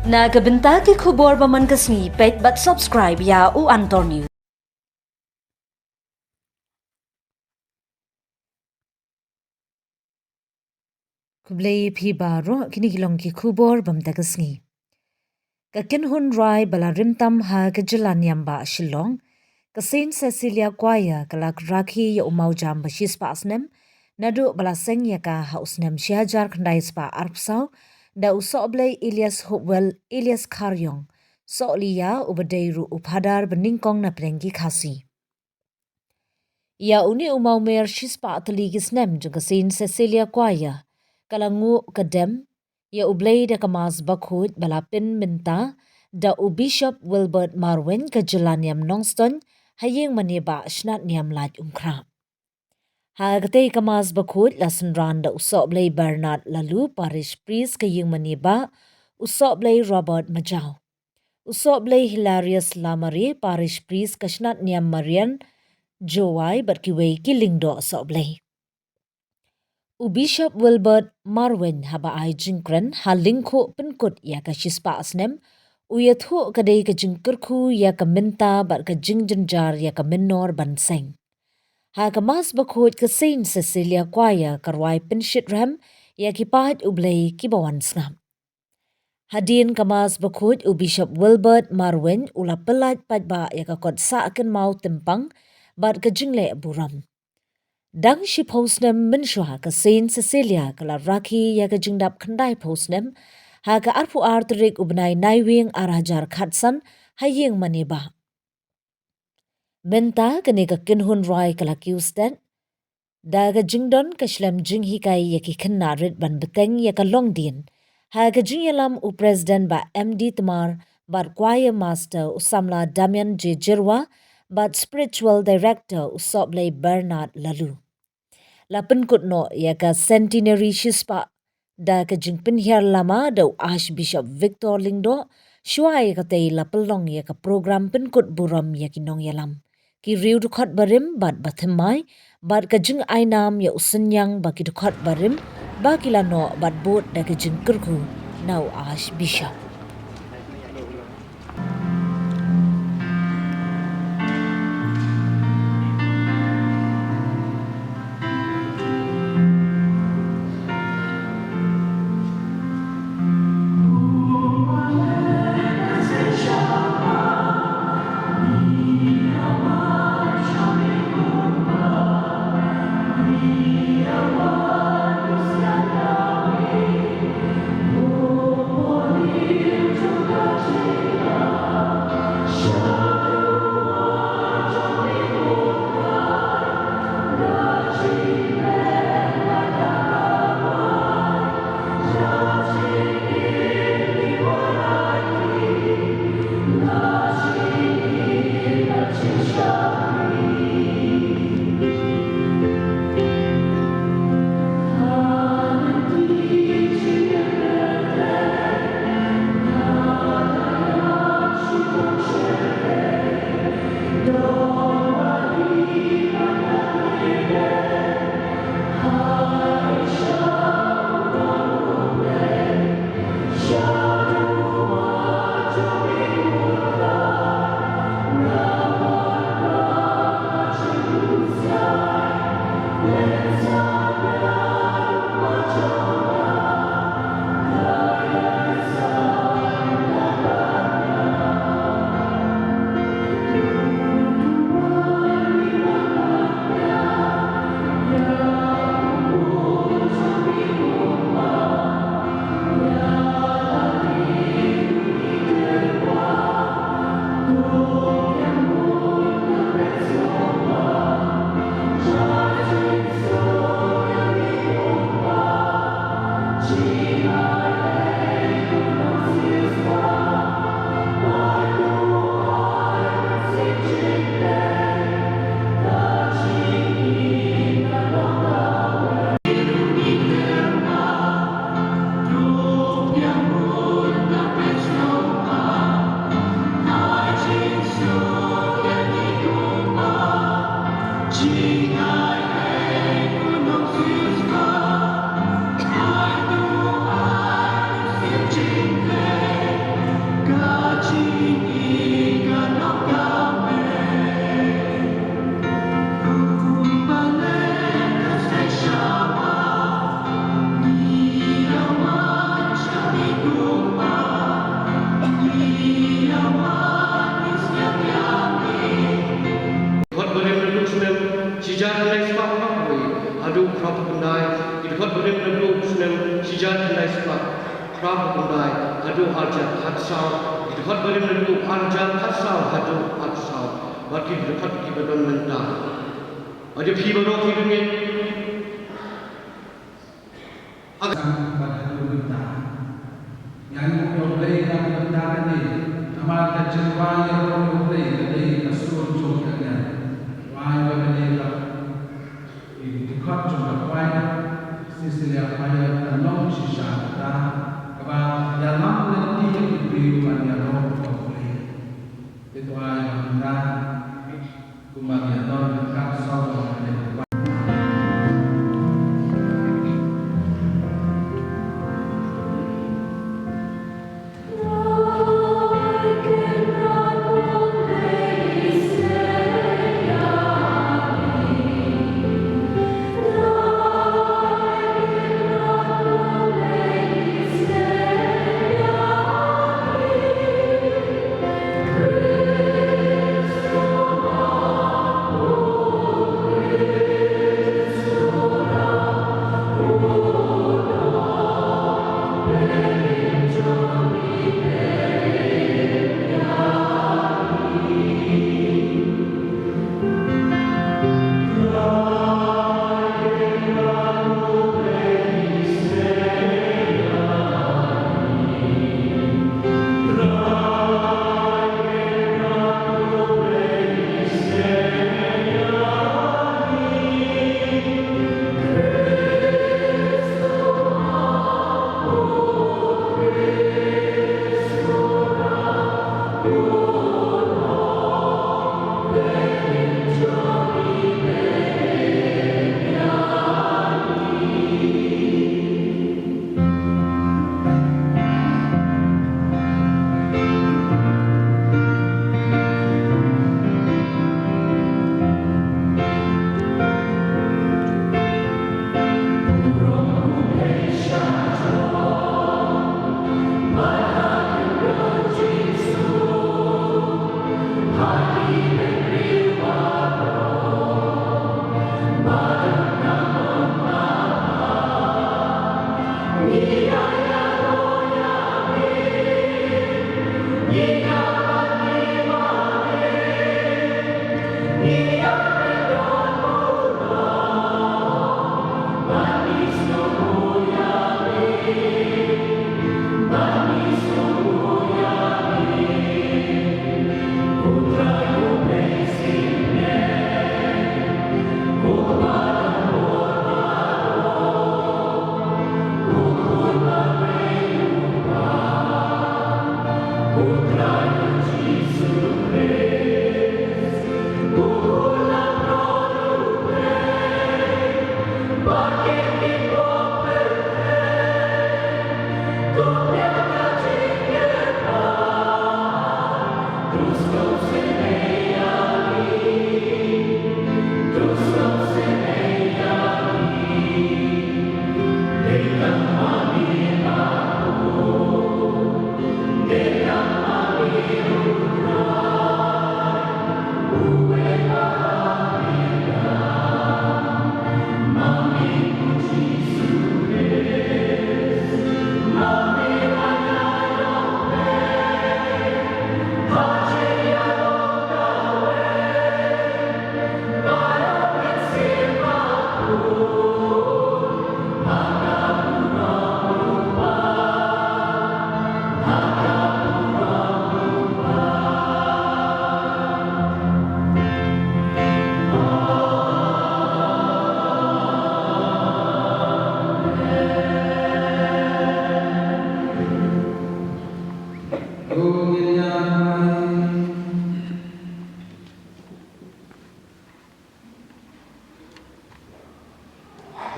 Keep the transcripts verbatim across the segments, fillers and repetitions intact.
Na ka bynta ki khubor ba man ka sngi, peit bad subscribe ïa U Antor News. Khublei phi baroh, kine ki long ki khubor ba mynta ka sngi. Ka kynhun rwai ba la rim tam ha ka jylla niam ba Shillong, ka Saint Cecilia Choir ka la rakhi ïa u mawjam ba shispah snem, naduh ba la seng ïa ka ha u snem shi hajar khyndai spah arphew saw, da u Sohblei Elias Hopewell Elias Kharïong Sohliya, uba dei ruh u phadar ba nyngkong na pdeng ki Khasi. Ïa une u mawmer shispah tylli ki snem jong ka Saint Cecilia Choir, ka la nguh ka dem ïa U Blei da ka Mass bakhuid ba la pynmynta da u Bishop Wilbert Marwein ka jylla niam Nongstoiñ, ha ïing mane ba shnat niam Laitumkhrah. Ha katei ka Mass bakhuid la synran da u Sohblei Bernard Laloo, Parish Priest ka ïing mane ba, u Sohblei Robert Majaw, u Sohblei Hilarius Lamare, Parish Priest ka shnat niam Marian Jowai, bad kiwei ki lyngdoh Sohblei. U Bishop Wilbert Marwein haba ai jingkren ha lyngkhuh pynkut ïa ka shispah snem, u ïathuh ka dei ka jingkyrkhu ïa ka mynta bad ka jingjynjar ïa ka mynnor ban seng. Ha ka Mass bakhuid ka Saint Cecilia Choir ka rwai pynshitrhem ïa ki paid U Blei kiba wan sngap. Hadien ka Mass bakhuid u Bishop Wilbert Marwein u la pyllait paidbah ïa ka kot sah kynmaw tympang bad ka jingleh burom. Dang shiphew snem mynshuwa ka Saint Cecilia ka la rakhi ïa ka jingdap khyndaiphew snem, ha ka arphew ar tarik u bnai Naiwieng ar hajar khatsan ha ïing mane ba. Mynta kane ka kynhun rwai ka la kiew stet da ka jingdon ka shlem jinghikai ïa ki khynnah rit ban bteng ïa ka longdien. Ha ka jingïalam u President Bah M D Tmar bad Choir Master u samla Damian J Jyrwa bad Spiritual Director u Sohblei Bernard Laloo. La pynkut noh ïa ka Centenary shispah da ka jingpynhiar lama da u Archbishop Victor Lyngdoh, shuwa ïa katei la pynlong ïa ka program pynkut burom ïa ki nongïalam, ki riew dkhot barim bad bathymmai, bad ka jingainam ïa u synñiang ba ki dkhot barim ba ki la noh bad bud da ka jingkyrkhu na u Archbishop. Hajar khyndai spah phra phew khyndai haduh hajar khatsaw, ki dkhot barim naduh hajar khatsaw haduh khatsaw, bad ki dkhot kiba don mynta. Ïa phi baroh kiba ngeit. Bad haduh mynta. Ngi ainguh ïa U Blei na ka bynta kane, namar ka jingrwai ïaroh ïa U Blei ka dei ka sur jong ka ngan. Wai ba kane ka Ki dkhot jong ka Choir Cecilia Choir ka long shisha kata kaba ïalam lynti ïa ki briew ban ïaroh ïa U Blei. Te to ai mynta kumba ïa don ka kat saw ka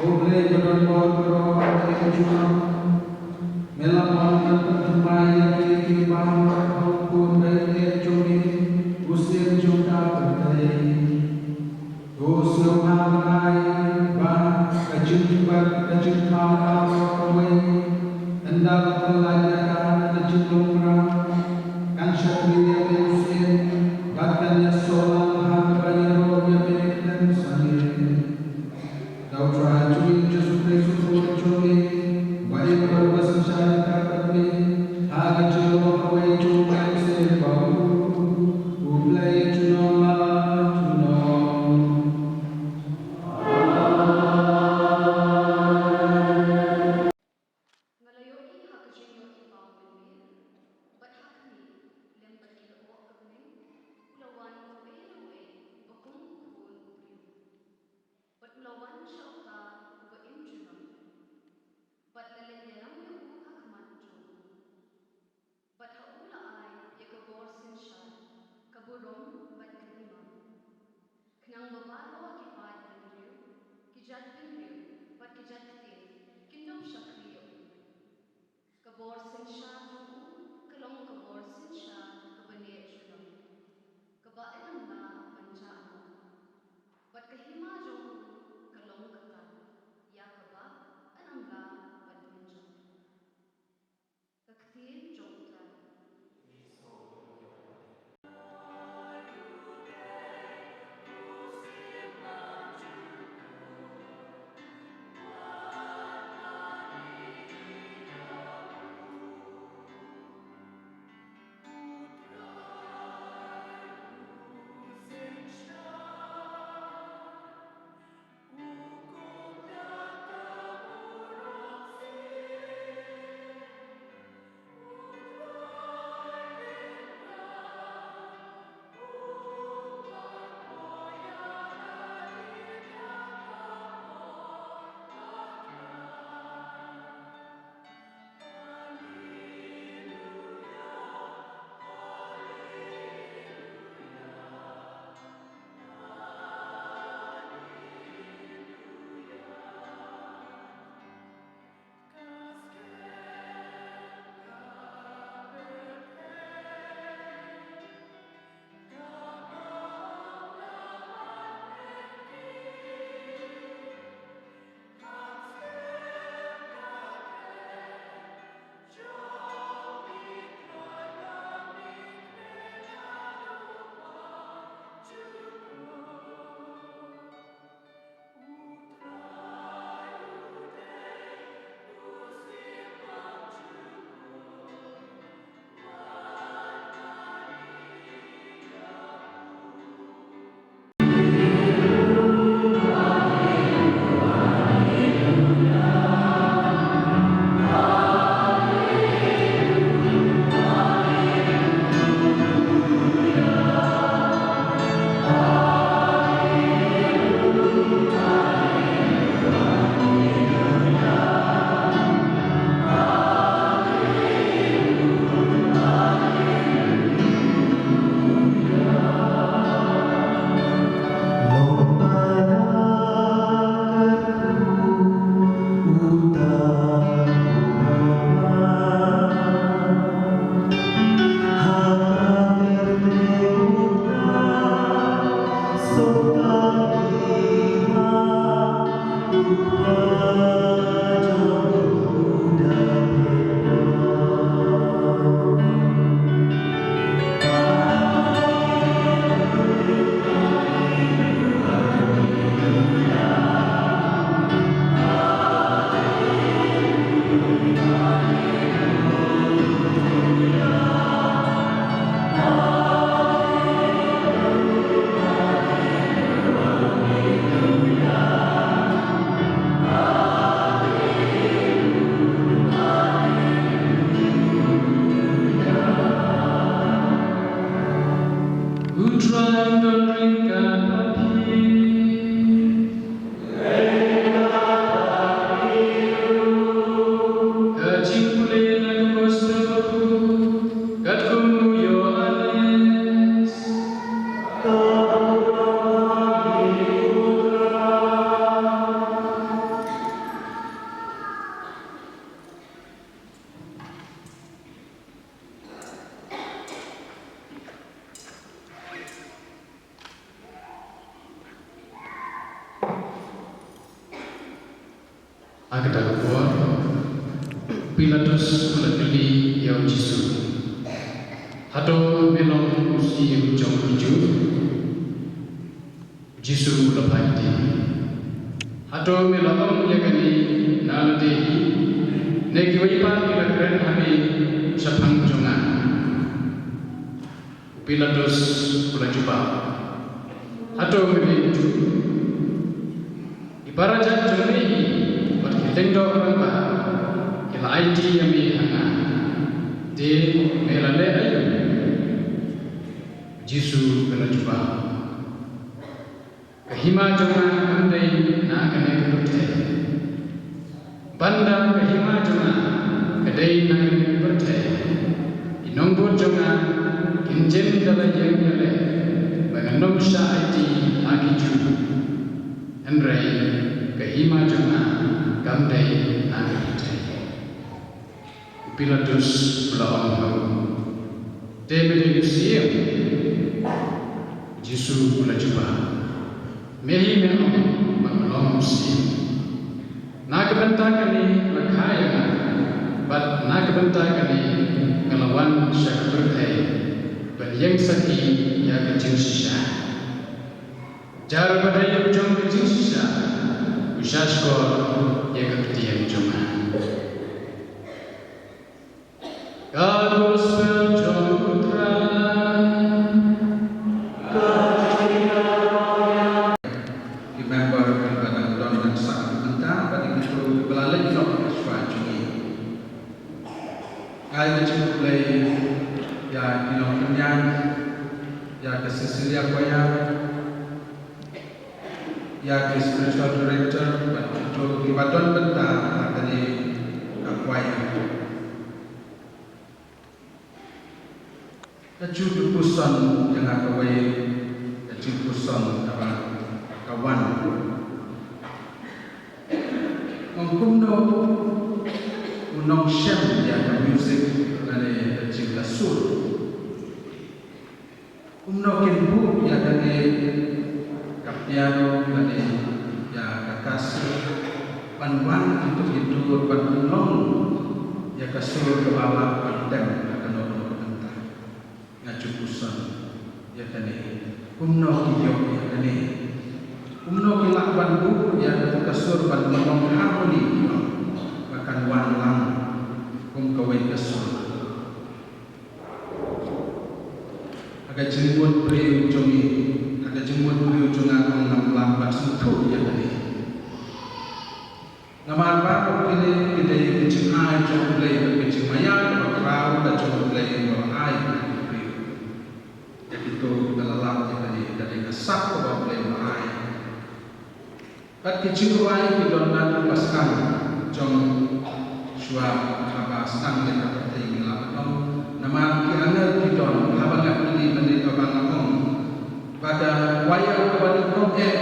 U Blei ba don bor baroh, U Blei jong, me la mon ban pynthymmai ïa ki kiba ha u khun ba ïeit jong me, u sien jong ka pyrthei. To sngewbha pynai ba ka jingkyrpad, ka jingkyrpad baroh kawei, ynda la pynlait ïa ka na ka jinglong mrad. Rom bad ka hima. Khnang ba baroh ki paid bynriew, ki jait bynriew bad ki jait ktien kin ïoh shakri ïa u. Ka bor synshar jong u ka long ka bor synshar kaba neh shuh, kaba ym lah ban jah noh. Bad ka hima jong u ka long ka kad ïa kaba ym lah ban pynjot. Ka ktien jong U Trai. U Trai u don ryngkat bad phi. Ka jingpule na ka Gospel Mathaw katkum u Ïoannis. Ha kata ka por, Pilatus u la kylli ïa u Jisu, "Hato me long u C E M jong ki Jiw?" U Jisu u la phai ïa u, "Hato me la ong ïa kane na lade hi, ne kiwei pat ki la kren ha me shaphang jong nga?" U Pilatus u la jubab, "Hato me dei u Jiw? Ki para jait jong me hi bad ki lyngdoh rangbah ki la aiti ïa me ha nga. Te me la leh aïu?" U Jisu u la jubab, "Ka hima jong nga kam dei na kane ka pyrthei. Ban da ka hima jong nga ka dei na kane ka pyrthei, ki nongbud jong nga kin jin da la ïeng ïaleh Hynrei ka hima jong nga kam dei ha ka pyrthei. U Pilatus u la ong ha u, te me dei u siem? U Jisu u la jubab, me hi me ong ba nga long u siem. Na ka bynta kane la kha ïa nga, bad na ka bynta kane nga la wan sha ka pyrthei ban ïeng sakhi ïa ka jingshisha. Jar ba dei u jong ka jingshisha u shahshkor ïa ka ktien jong nga. Ka gospel jong u Trai. Ki member kiba dang don dang sah mynta bad kito kiba la leit noh shuwa jong ngi. Nga ai ka jingkhublei ïa ki nongpynïaid, ïa ka Cecilia Choir, ïa ki spiritual director bad kito kiba don bynta ha kane ka choir. Ka ju ka puson jong nga kawei ka jingpuson kaba ka wan. Ong kumno u nongshem ïa ka music lane ka jingkasur. Kumno kin buh ïa kane ka piano lane ïa ka kasur ban wan kito kito ban pynlong ïa ka sur kaba lah ban tem ha kano kano ka bynta. Nga ju puson ïa kane. Kumno ki ïoh ïa kane? Kumno ki lah ban buh ïa kata ka sur ban pynlong harmoni ba kan wan lang kum kawei ka sur? Ha ka jingmut briew jong ngi, ha ka jingmut briew jong nga, ngam lah ban sngewthuh ïa kane. Namar ba kine ki dei ki jingai jong U Blei, ki jingmaïa kaba khraw ka jong U Blei ba ai ïa ki briew. Ïa kito kiba la lap ïa kane, ka dei ka sap kaba U Blei ba ai. Bad ki jingrwai ki don naduh ba sdang jong shuwa haba sdang ïa ka pyrthei ngi lah ban ong. Namar ki angel ki don haba nga kylli mynne kaba nga ong ba ka choir kaba nyngkong eh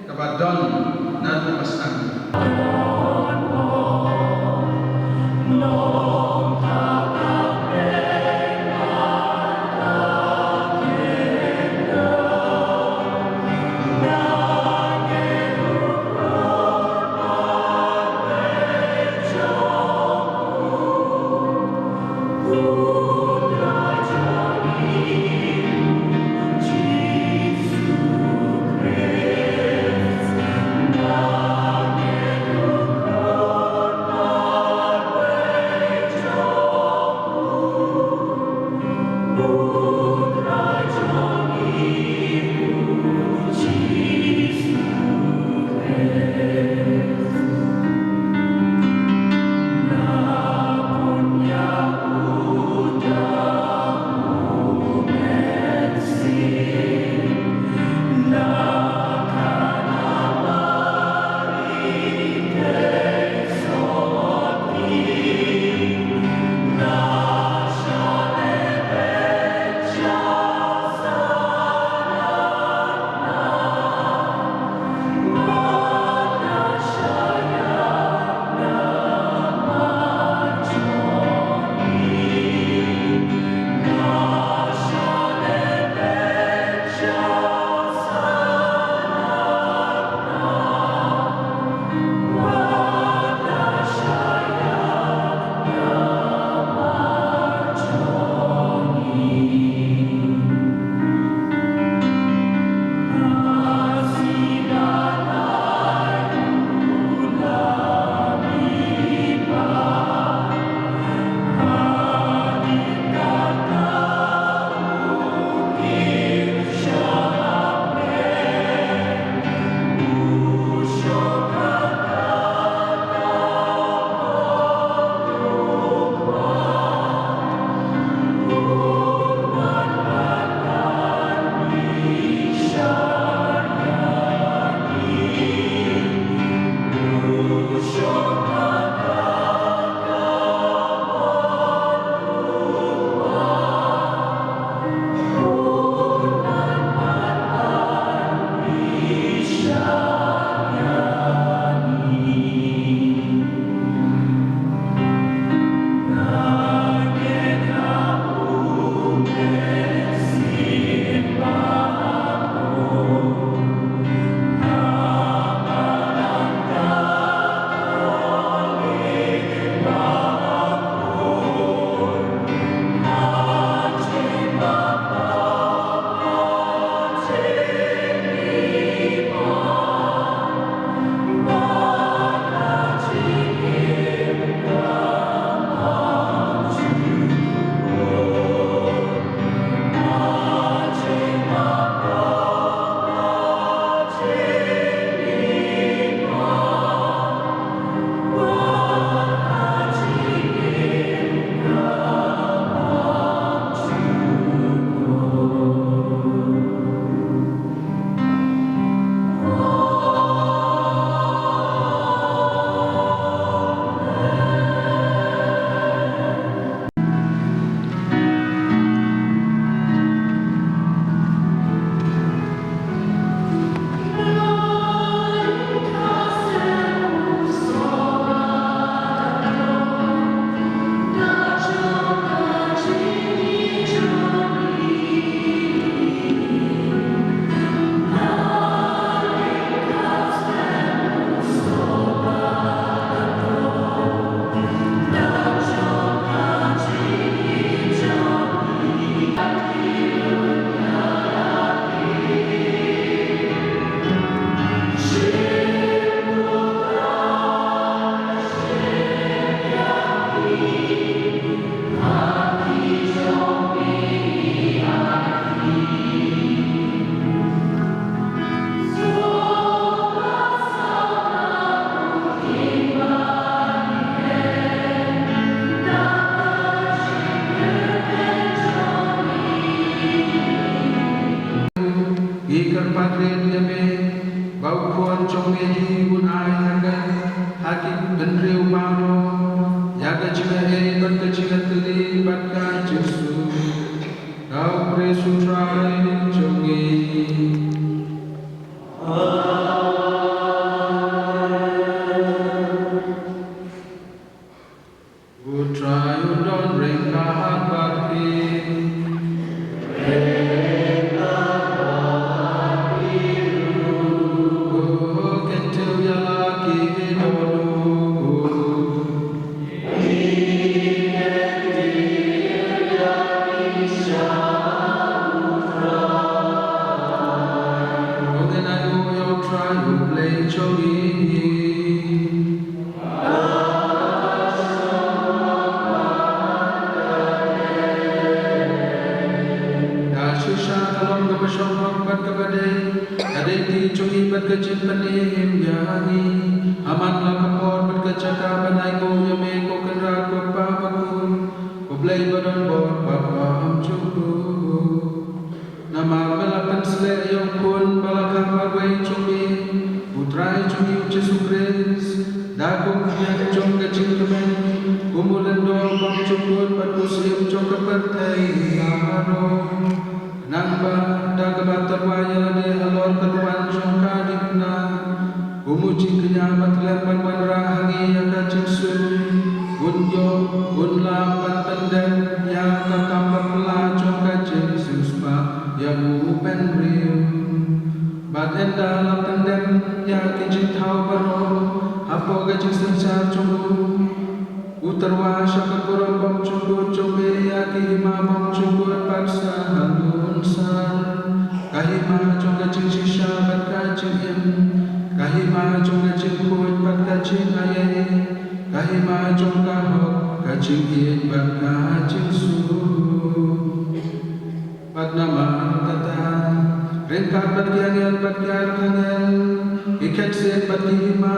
kaba don naduh ba sdang. Khun jong me hi un ai ha ka, ha ki bynriew baroh ïa ka jingaiei bad ka jingïatylli bad ka jingsuk. Ka U Khrist U Trai jong ngi. U Trai un don ryngkat bad phi. Ko kyntiew ïa la ki dohnud. Ko ngin ainguh ïa U Trai U Blei jong ngi. Ka shisha ka long kaba shong bad kaba dei, ka dei ka jong ngi bad ka jingpynim ïa ngi. Ha man la ka por bad ka jaka ban ainguh ïa me ko Kynrad ko Kpa bakhuid, ko Blei ba don bor bad bymjukut. Namar me la pynsleh ïa u Khun ba la kha marwei jong me, U Trai jong ngi U Jisu Khrist, da kum ka jingkmen jong ka jingkmen, kum u Lyngdoh bymjukut bad u Syiem jong ka pyrthei baroh. Khnang ba da kaba tyrwa ïa lade halor ka duwan jong ka diengphna, kum u jingkñia ba tlem ban wanrah ha ngi ïa ka jingsuk, un ïoh, un lah ban pyndep ïa ka kam ba phylla jong ka jingsiewspah ïa u bynriew. Bad ynda la pyndep ïa ki jingthaw baroh hapoh ka jingsynshar jong u, u tyrwa sha ka burom bymjukut jong me ïa ki hima bymjukut bad sa hangne un san ka hima jong ka jingshisha bad ka jingim, ka hima jong ka jingkhuid bad ka jingaiei, ka hima jong ka hok, ka jingïeit bad ka jingsuk. Bad namar kata, ryngkat bad ki angel bad ki archangel, ki khetsin bad ki hima,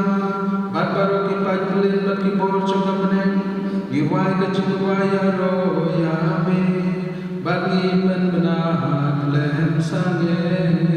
bad baroh ki paidbah bad ki bor jong ka bneng, ngi wai ka jingrwai ïaroh ïa me, bad ngi pynbna ha khlem sangeh.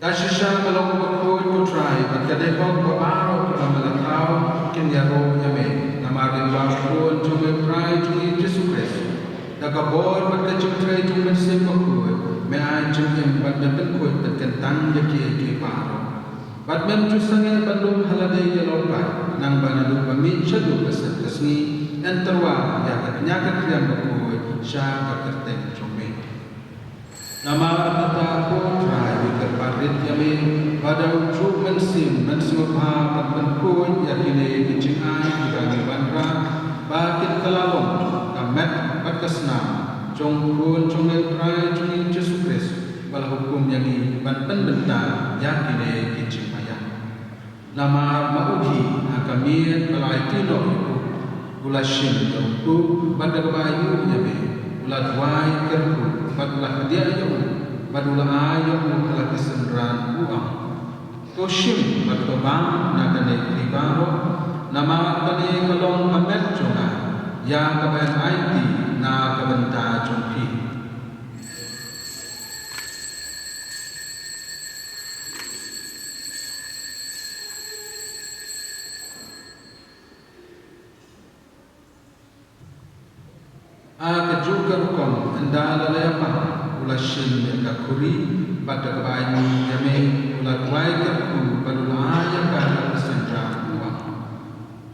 Ka shisha ka long kaba khuid ko Trai, bad ka dei hok ba baroh kiba me la thaw kin ïaroh ïa me. Namar ïa u Khun jong me U Trai jong ngi Jisu Khrist, da ka bor bad ka jingtrei jong U Mynsiem Bakhuid, me ai jingim bad me pynkhuid bad kyntang ïa kiei kiei baroh. Bad mem ju sangeh ban lum ha lade ïalor pat, nangba naduh ba mih shaduh ka sngi, yn tyrwa ïa ka kñia ka khriam bakhuid sha ka kyrteng jong me. Namar kata, ko Trai, ngi kyrpad rit ïa me ba da u Mynsiem men sngewbha ban pynkhuid ïa kine ki jingai kiba ngi wanrah, ba kin kylla long ka met bad ka snam jong u Khun jong me, u Trai jong ngi Jisu Khrist, ba la hukum ïa ngi ban pynbynta ïa kine ki jingmaïan. Namar ma u hi ha ka miet ba la aiti noh ïa u, u la shim ïa u tup bad da kaba ïoh ïa me, u la duwai kyrkhu bad u la khdiah ïa u, bad u la ai ïa u ha la ki synran, u ong: To shim bad to bam na kane phi baroh, namar kane ka long ka met jong nga, ïa kaba yn aiti na ka bynta jong phi. Ha kajuh ka rukom, ynda la ïapang, u la shim ïa ka khuri, bad da kaba ai nguh ïa me, u la duwai kyrkhu bad u la ai ïa ka ha ki synran, u ong: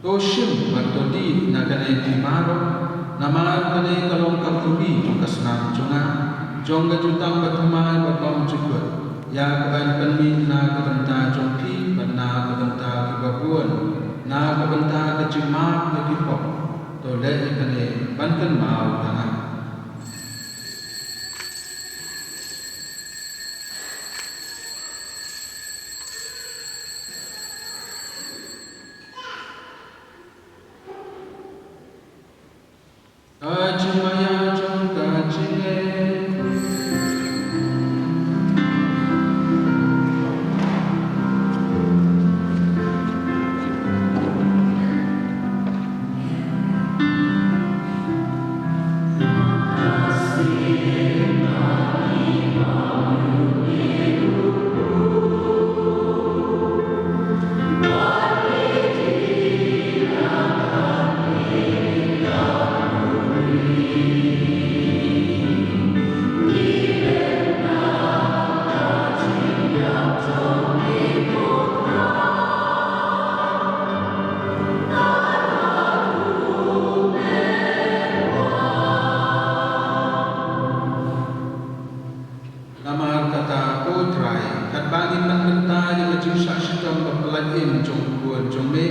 To shim bad to dih na kane phi baroh, namar kane ka long ka khuri jong ka snam jong nga, jong ka jutang bathymmai bad bymjukut, ïa kaban pynmih na ka bynta jong phi bad na ka bynta kiba bun, na ka bynta ka jingmap ïa ki pop. To leh ïa kane ban kynmaw ïa nga. Ka jingmaïa jong ka jingngeit. Namar kata, ko Trai, katba ngi pynbynta ïa ka jingshah shitom baplat im jong u Khun jong me,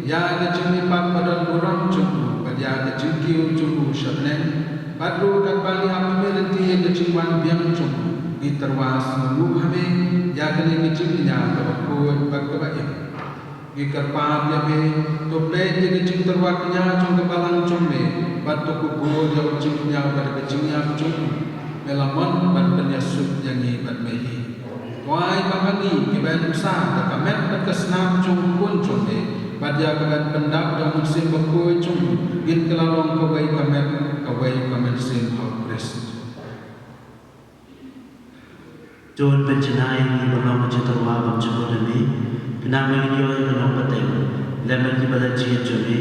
ïa ka jingmihpat badonburom jong u, bad ïa ka jingkiew jong u sha bneng, bad ruh katba ngi ap ha me lynti ïa ka jingwan biang jong u, ngi tyrwa sngewnguh ha me ïa kane ka jingkñia kaba khuid bad kaba im. Ngi kyrpad ïa me, to plie ïa ka jingtyrwa kñia jong ka balang jong me, bad to kubur ïa u jingkñia bad ka jingïap jong u. Me la mon ban pynïasuk ïa ngi bad me hi. To ai ba ma ngi kiba yn bsa da ka met bad ka snam jong u Khun jong me, bad ïa kaban pyndap da u Mynsiem Bakhuid jong u, ngin kylla long kawei ka met, kawei ka mynsiem ha u Khrist. To pynjanai ïa ngi ban long ka jingtyrwa bymjukut ïa me. Khnang ba ngin ïoh ïa ka nongpyntip lem bad kiba la jied jong me.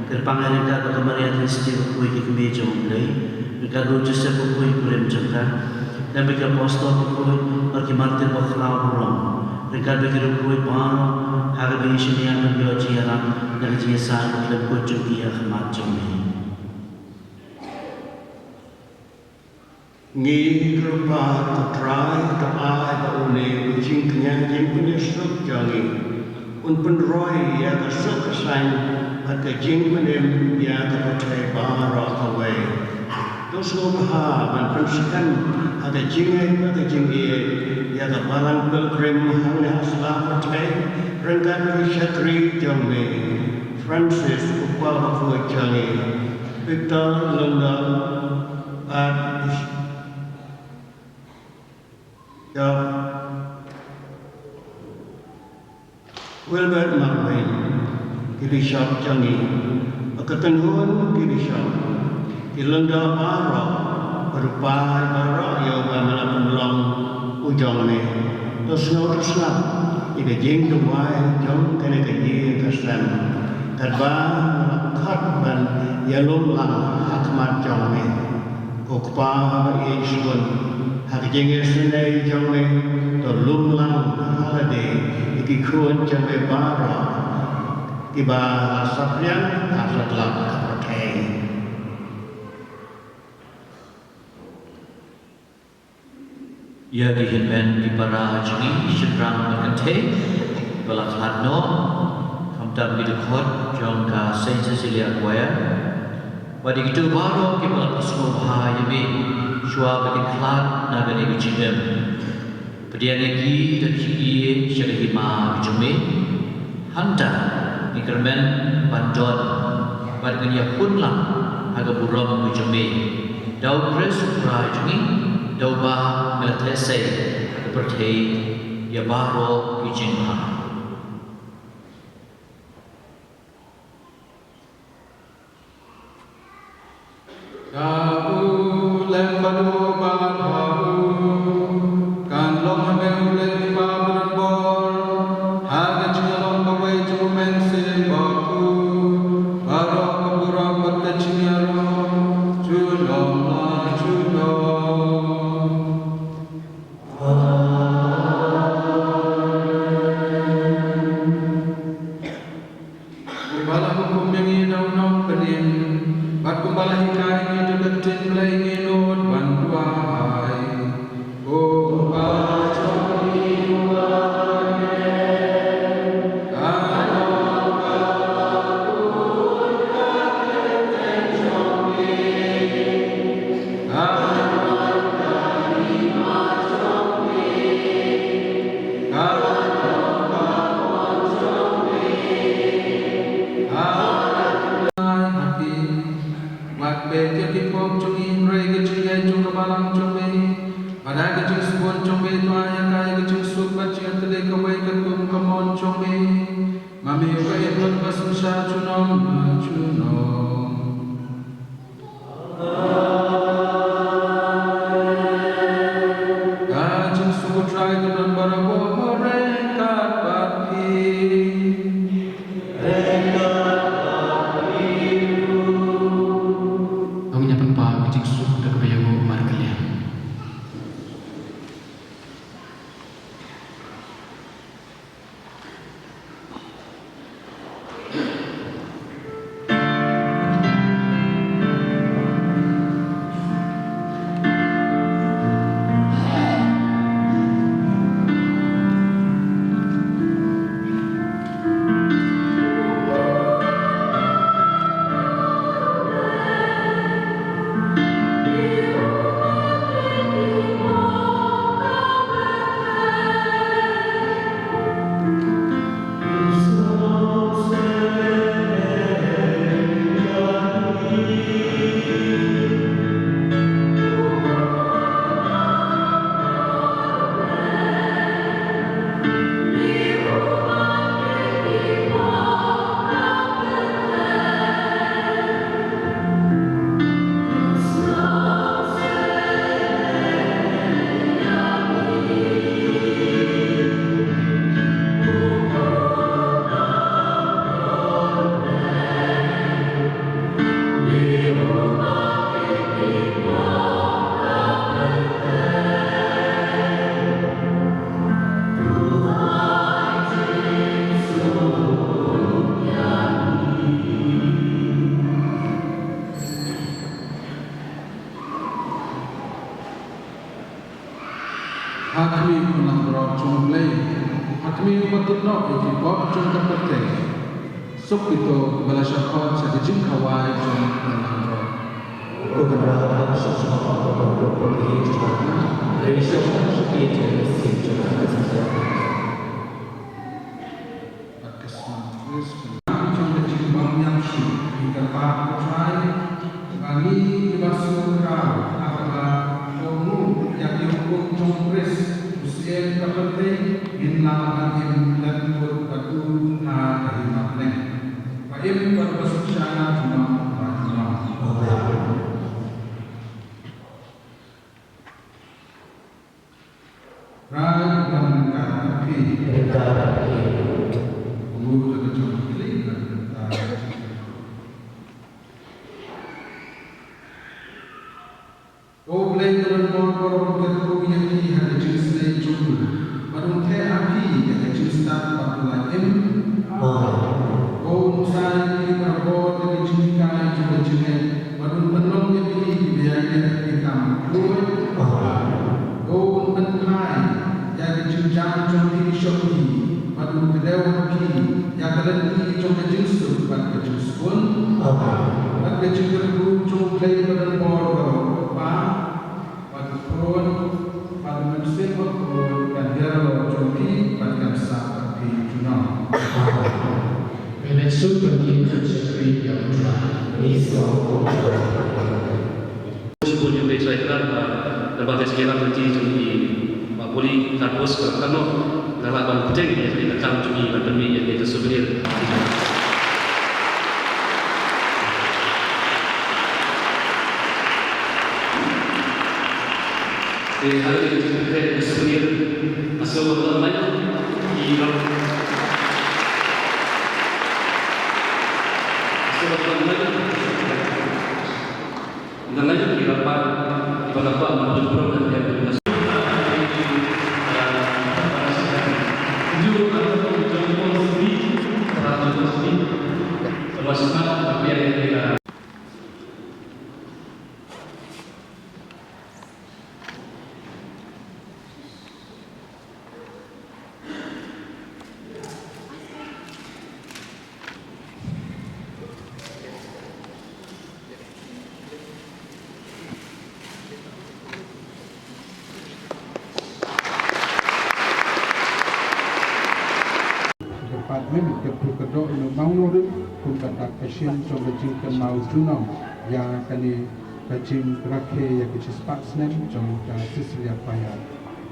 Kyrpang ïa ngi ryngkat bad ka Maria Theisotti bakhuid ka kmie jong U Blei, ryngkat bad u Joseph bakhuid u kurim jong ka, lem bad ki apostol bakhuid bad ki martir bakhraw burom, ryngkat bad ki riewkhuid baroh, ha kaba ngi shaniah ban ïoh jingïarap na ka jingïasaid bakhlem kut jong ki ha khmat jong me. Ngi kyrpad, ko Trai, to ai ba une u jingkñia jingpynïasuk jong ngi un pynroi ïa ka suk ka saiñ bad ka jingpynim ïa ka pyrthei baroh kawei. To sngewbha ban pynskhem ha ka jingngeit bad ka jingïeit ïa ka balang pilgrim hangne ha sla pyrthei, ryngkat bad u shakri jong me Francis, u kpa bakhuid jong ngi, Victor Lyngdoh, Archbishop Wilbert Marwein, ki bishop jong ngi, bad ka kynhun ki bishop, ki lyngdoh baroh, bad u paid baroh ïa uba me la pynlong u jong me. To sngew to sngap ïa ka jingduwai jong kane ka ïing ka sem, katba me la khot ban ïalum lang ha khmat jong me. Ko Kpa ba ïeit shibun, Ha ka jingïasnoh jong me, to lum lang ha lade ïa ki khun jong me baroh kiba la saphriang ha satlak ka pyrthei. Ïa ki hynmen ki para jong ngi shynrang bad kynthei ba la khlad noh, khamtam ki dkhot jong ka Saint Cecilia Choir, bad ïa kito baroh kiba la sngewbha ïa me shuwa ba kin khlad na kane ka jingim. Pdiang ïa ki da ki ïeit sha ka hima ka jong me. Hangta ngi kyrmen ban don bad ngin ïa hun lang ha ka burom ka jong me. Da u Khrist u Trai jong ngi, da uba me la theh sei ha ka pyrthei ïa baroh ki jingbha. Da u lem bad u bad ha u, kan long ha me u Blei ba bun bor, ha ka jingïalong kawei jong u Mynsiem Bakhuid, baroh ka burom bad ka jingïaroh junom la junom. Kumba la hukum ïa ngi da u Nongpynim, bad kumba la hikai ïa ngi da ka ktien Blei, ngi nud ban duwai. Ko Kpa jong ngi uba ha bneng, ka long ka kyrteng jong me. Ka long ka hima jong me. Ka long ka mon jong me. Ka long ka, wat peit ïa ki pop jong ngi, hynrei ka jingngeit jong ka balang jong me. Bad da ka jingsbun jong me, to ai ïa ka jingsuk bad jingïatylli kawei katkum ka mon jong me. Ma me uba im bad uba synshar junom la junom. Ka jingsuk U Trai ka don baroh ryngkat bad phi. Ngin ïa pynpaw ka jingsuk da kaba ïanguh markylliang. Ha khmih u nongïalam jong U Blei, ha khmih uba tip noh ïa ki pop jong ka pyrthei. Suk ito kiba la shah khot sha ka jingkhawai jong u nongïalam. Ko Kynrad, ha ka shong shnong ka pyrthei jong nga, hynrei shong sha ka jingïaroh jong ka jingïaroh. Bad ka Smart List. Jong ka jingbym ïam shih, ngi kyrpad ko Trai ba ngi kiba sngewkhraw ha kaba kohnguh ïa ki hukum jong u Khrist, u Syiem ka pyrthei, ngin lah ban im lyngkot bad u ha ka hima bneng. Ba im bad ba synshar junom la junom. Amen. Trai u don ryngkat bad phi. Ryngkat bad phi. Ngi buh da ka jingkyrkhu. Ko Blei ka don bor bor, ka ïa phi ha ka jingsnei jong u, bad un theh ha phi ïa ka jingstad bad u la im. Amen. Ko un sa ïa phi barabor da ka jinghikai jong ka jingngeit, bad un pynlong ïa phi kiba ïaineh ki kam khlaiñ. Amen. Ko un pynphai ïa ka jingjam jong phi sha phi, bad un kdew ha phi ïa ka lynti jong ka jingsuk bad ka jingsbun. Amen. Bad ka jingkyrkhu jong U Blei ba donbor baroh, U Kpa, bad U Khun, bad U Mynsiem Bakhuid, kan ïa halor jong phi bad kan sah bad phi junom. Amen. Ka leit suk ban ïeit sha phi ïa U Trai. Ngi sngewbha. Shibun ïa U Blei Trai Kynrad ba, namar ba ka jingïalam lynti jong i Bah Poli Karbus ka la kano, nga lah ban bteng ïa ka kam jong i ban pynmih ïa ka souvenir. Te ha ka jingpynmih ïa ka souvenir, nga sngewbha ban ai i Bah, nga sngewbha ban ai Nga lait ki rapar, ki ba rapar, ma jong prong dan dia. Department ka phu ka doh ïa u mawnongrim kum ka dak ka shin jong ka jingkynmaw junom ïa kane ka jingrakhe ïa ka shispah snem jong ka Cecilia Choir.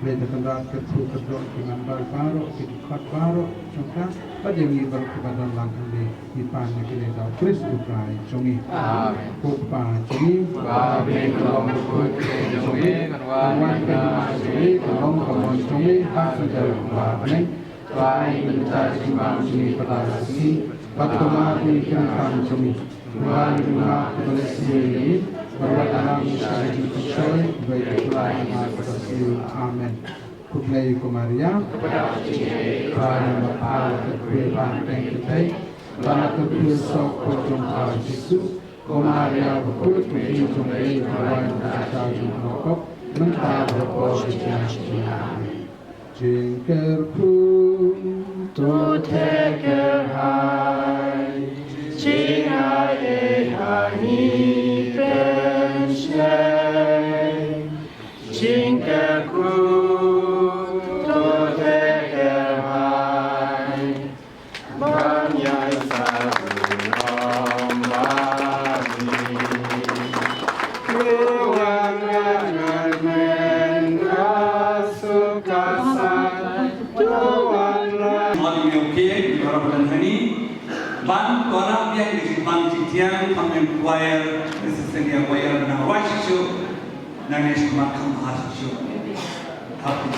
Leit da kynrad ka phu ka doh ki member baroh ki dkhot baroh jong ka bad ïa ngi baroh kiba don lang hangne. Ngi pan ïa kane da U Khrist U Trai jong ngi. Amen. Ko Kpa jong ngi ba ha bneng, ka long ka kyrteng jong me, ka wan ka hima jong me, ka long ka mon jong me ha ka jingim ba ha bneng. Trai, pynta ka jingbam jong ngi ha ka sngi, bad kumta ïa ka kam jong ngi. Wan ïa ka bynta ka jingim, bad wat ïa ngi sha ka jingpynshoi, hynrei khuslai ïa ngi na ka kaba sniew. Amen. Khublei ko Maria, Trai u ïa pha, pha la kyrkhu ïa pha hapdeng ki kynthei, bad la kyrkhu ïa u soh ka jong pha u Jisu. Ko Maria bakhuid, Mei jong U Blei, pha wan ban ïeit ïa ngi ki kynthei, mynta bad ha ka por jong ngi. Amen. Jingkyrkhu to thikna, jingai ha ngi kynshlei. Jingkyrkhu to thikna, ban ïaisah u ong ba ngi. To wanrah ngan myn ka suk ka saiñ, to wanrah. Ngi ïoh kiew ïa baroh ngan hani ban wanrah biang ïa ka jingbam jingthiang, khamtam choir, Cecilia Choir, nang rwai shuh shuh. Nang ïa sngewbha kham bha shuh shuh. Happy.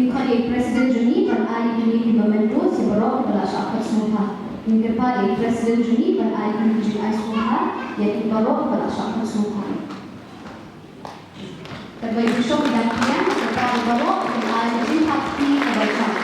Kyrpad ïa i President jong ngi ban ai ïa kine kiba mynta sha baroh kiba la shah khot sngewbha. Ngi kyrpad ïa i President jong ngi ban ai ïa kine ki jingai sngewbha ïa ki baroh kiba la shah khot sngewbha. Katba i Bishop i dang pdiang, ngi kyrpad ïa baroh ban ai ïa ka jingpakti kaba jam.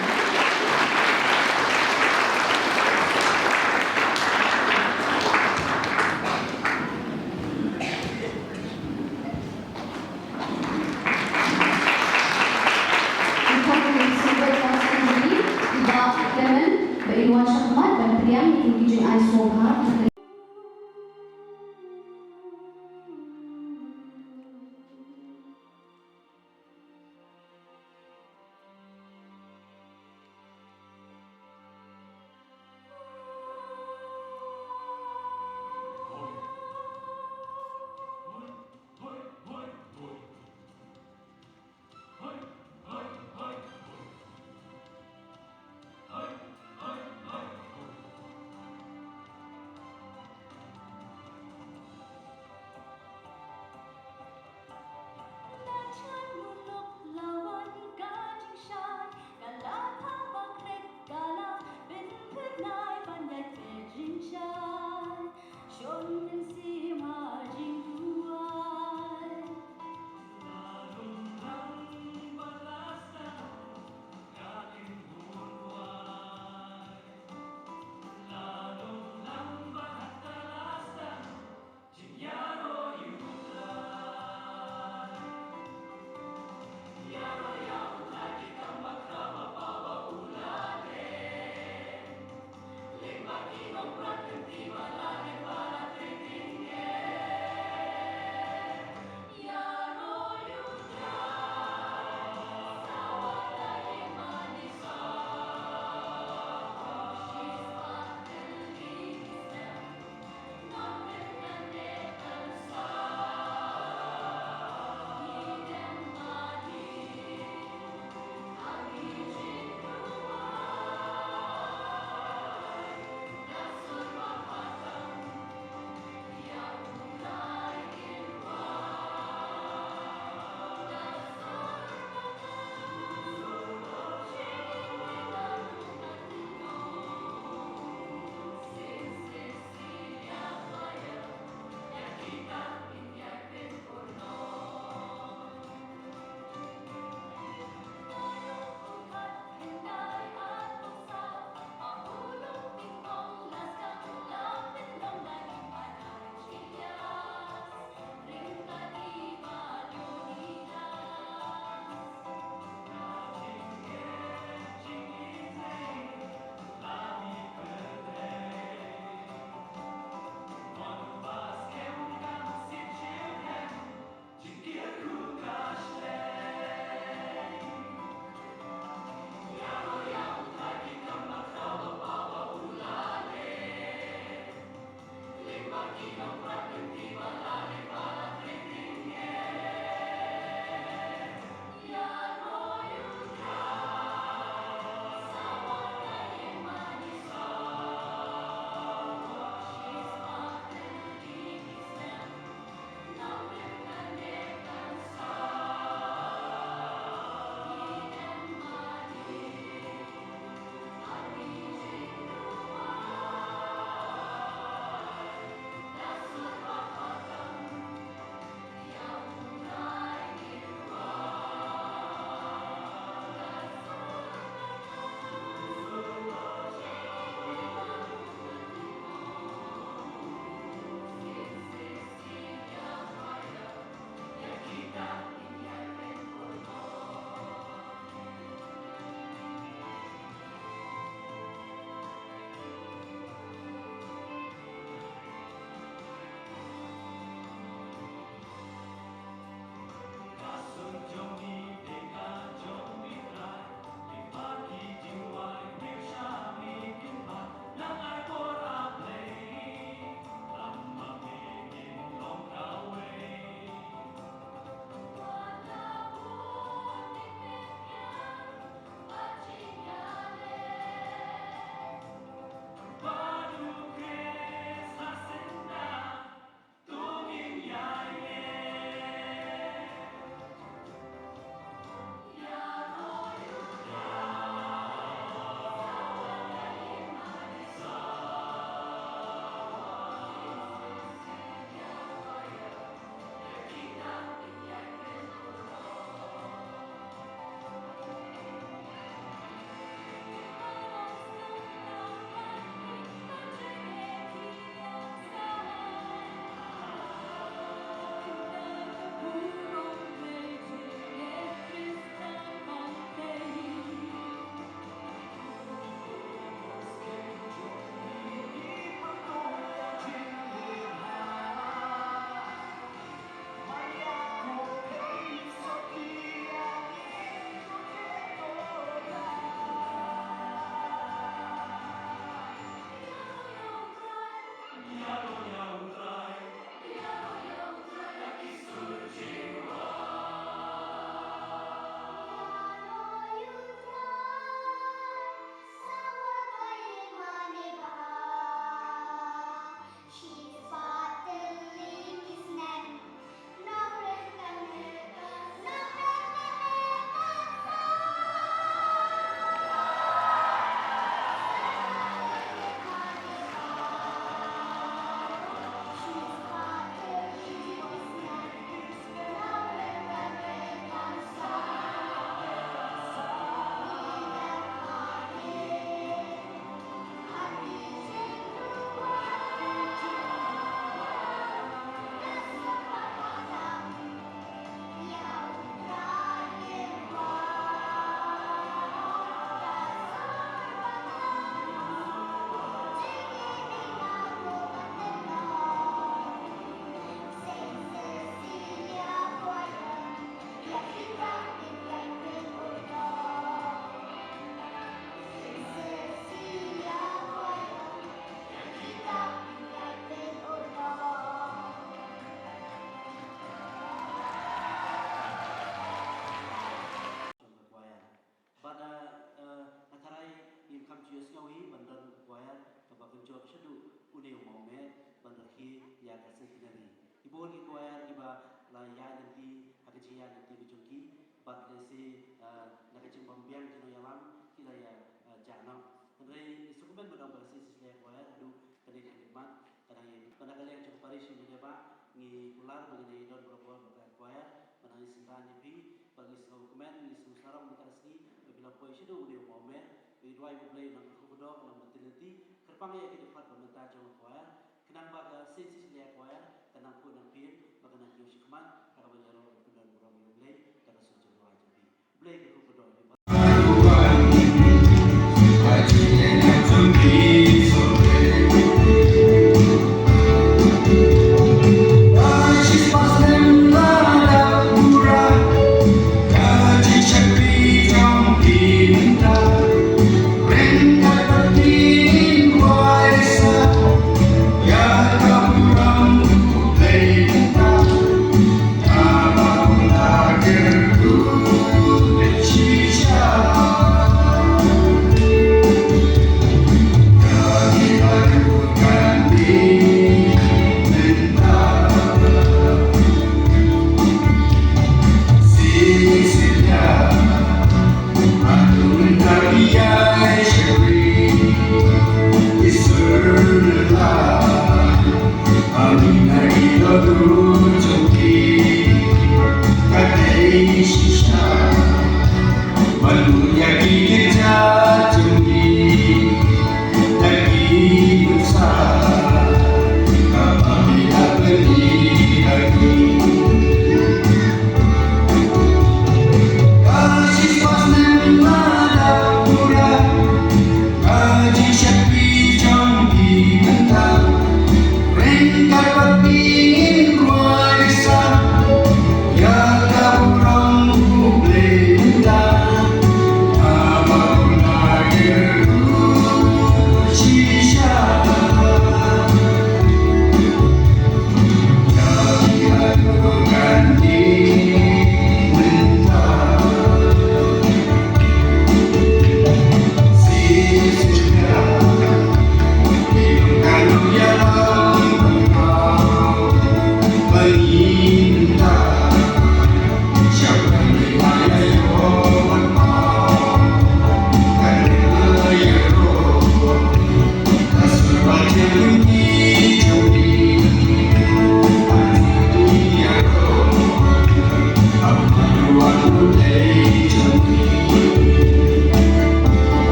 Ïa u Mawmer ban rakhe ïa ka centenary. Ki bun ki choir kiba la ïaid lynti ha ka jingïaid lynti ka jong ki bad lehse, eh, na ka jingbym biang jingïalam ki la ïa, eh, jah noh. Hynrei ngi sngewkmen ba dang ba ka Saint Cecilia Choir haduh kane ka khlieh mat ka dang ïa, bad na ka liang jong ka parish Mawmer ba ngi kular ba ngin ïa don bor bor bad ka choir, ba nang ïa synran ïa phi, ba ngi sngewkmen, ngi sngewsarong mynta ka sngi ba phi la poi shaduh une u Mawmer. Ngi duwai ba U Blei un nang kyrkhu kyrdoh, un nang ban tynlynti kyrpang ïa ki dkhot ba mynta jong ka choir, khnang ba ka Saint Cecilia Choir kan nang khuid nang pyrshah, ba kan nang kiew shakhmat ha kaba ïaroh ban pyndonkam ïa U Blei da ka sur jong ka duwai jong phi. U Blei un kyrkhu kyrdoh ïa phi.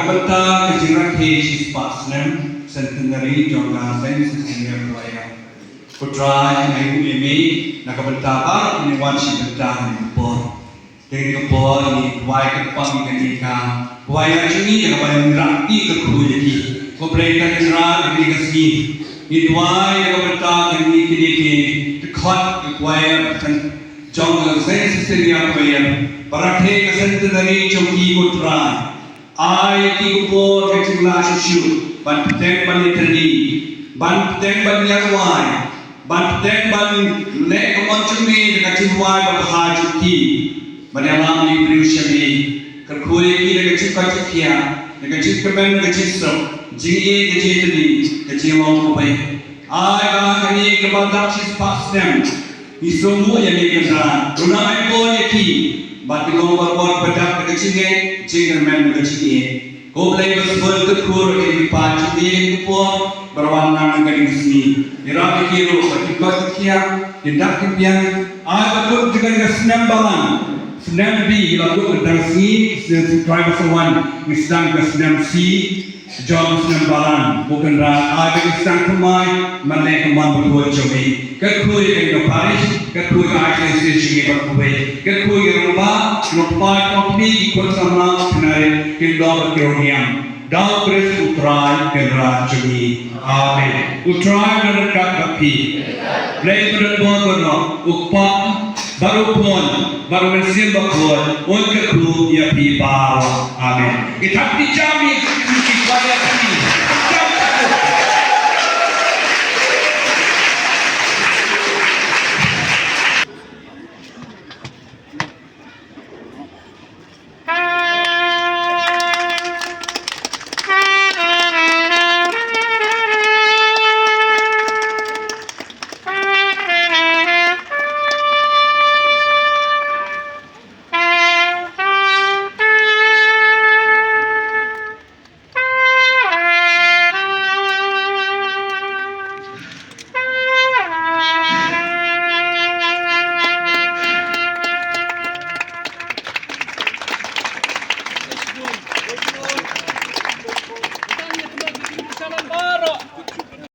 Bynta ka jingrakhe shispah snem centenary jong ka Saint Cecilia Choir. Ko Trai, ngi ai nguh ïa me na ka bynta baroh kine ki wan sha bynta kane ka por. Te kane ka por ngi duwai kyrpang ïa kane ka choir jong ngi, ïa kaba ngi rakhe kyrkhu ïa ki. Ko Blei Trai Kynrad, ïa kane ka sngi ngi duwai ïa ka bynta kane, kine ki dkhot ka choir jong ka Saint Cecilia Choir, ba rakhe ka centenary jong ki, ko Trai. Ai ïa ki, ko Blei, ka jinglah shisha ban bteng ban ïatylli, ban bteng ban ïaduwai, ban bteng ban leh ka mon jong me da ka jingduwai babha jong ki. Ban ïalam ïa ki briew sha me, kyrkhu ïa ki da ka jingkoit jingkhiah, da ka jingkmen, da ka jingsuk, jingïeit, ka jingïatylli, ka jinglong kawei. Ai ba kane kaba dap shispah snem ngi sngewnguh ïa me, Kynrad, to nang ai bor ïa ki ba kin long bor bor, ba dap da ka jingngeit, jingkyrmen, da ka jingïeit. Ko Blei ba sbun, kyrkhu ïa ki paid jong me ha kane ka por ba la wan lang ha kane ka sngi. Ïarap ïa ki ruh ba kin koit kin khiah, kin dap kin biang. Ai ba kut jong kane ka snem balang, snem B la kut mynta ka sngi, snem, snem Trai ba sa wan ngi sdang ka snem C jong ka snem balang. Ko Kynrad, ai ba kin sdang thymmai ban leh ka mon bakhuid jong me. Kyrkhu ïa kane ka parish, kyrkhu ïa ka I C C jong ngi baroh kawei, kyrkhu ïa ki rangbah, ki nongpaid, ki nongkmie, ki khun samla, ki khynnah rit, ki nongdoh bad ki rangiam. Da U Khrist U Trai Kynrad jong ngi. Amen. U Trai un don ryngkat bad phi. Blei ba don bor baroh, U Kpa bad U Khun bad U Mynsiem Bakhuid, un kyrkhu ïa phi baroh. Amen. Ki thap ki jam ïa ki, ki, ki choir jong ngi.